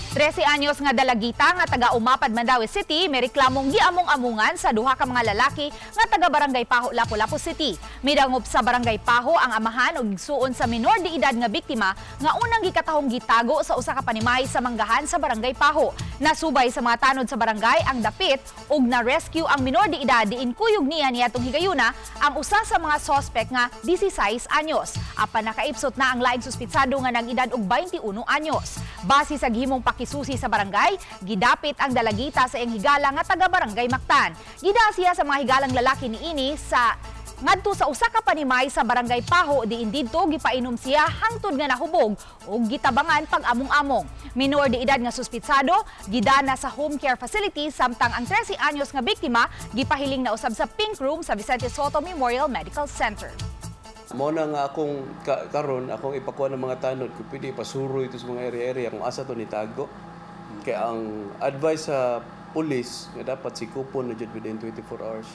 13 anyos nga dalagita nga taga Umapad, Mandaue City, may reklamong giamong-amungan sa duha ka mga lalaki nga taga Barangay Pajo, Lapu-Lapu City. Midangop sa Barangay Pajo ang amahan og igsuon sa minor de edad nga biktima nga unang gikatahong gitago sa usa ka panimay sa manggahan sa Barangay Pajo. Nasubay sa mga tanod sa barangay ang dapit ug na-rescue ang minor de edad diin kuyog niya niadtong higayuna ang usa sa mga sospek nga 16 anyos. Apan nakaipsot na ang laing suspitsado nga nag-edad og 21 anyos. Base sa gihimong pakisusi sa barangay, gidapit ang dalagita sa iyang higala nga taga Barangay Mactan. Gida siya sa mga higalang lalaki niini sa ngadto sa usa ka panimay sa Barangay Pajo diin didto gipainom siya hangtod nga nahubog ug gitabangan pag-among-among. Minor de edad nga suspitsado gidana sa home care facility, samtang ang 13 anyos nga biktima gipahiling na usab sa Pink Room sa Vicente Sotto Memorial Medical Center. Mao na nga akong karon akong ipakuha ng mga tanod kung pwede ipasuroy ito sa mga area-area kung asa to nitago. Kaya ang advice sa police nga dapat sikupon na jud within 24 hours.